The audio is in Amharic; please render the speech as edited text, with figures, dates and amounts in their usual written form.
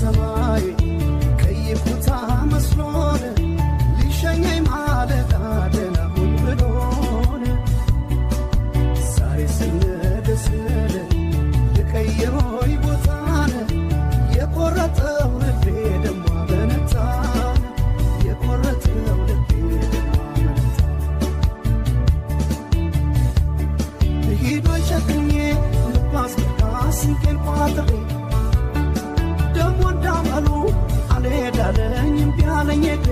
ሰማይ ቀይ ኩታ መስሎን ሊሸኘኝ ማለዳ ደህና ሁን ብሎን፣ ዛሬ ስንደስል ልቀይሮይ ቦታን፣ የቆረጠው ልቤ ደሞ አመነታን፣ የቆረጠው ልቤ ደሞ አመነታ። ልሂድ ወይ ጨክኜ ልጓዝ ስንቄን ቋጥሬ? ደሞ እንዳመሉ አልሄድ አለኝ እምቢ አለኝ እግሬ።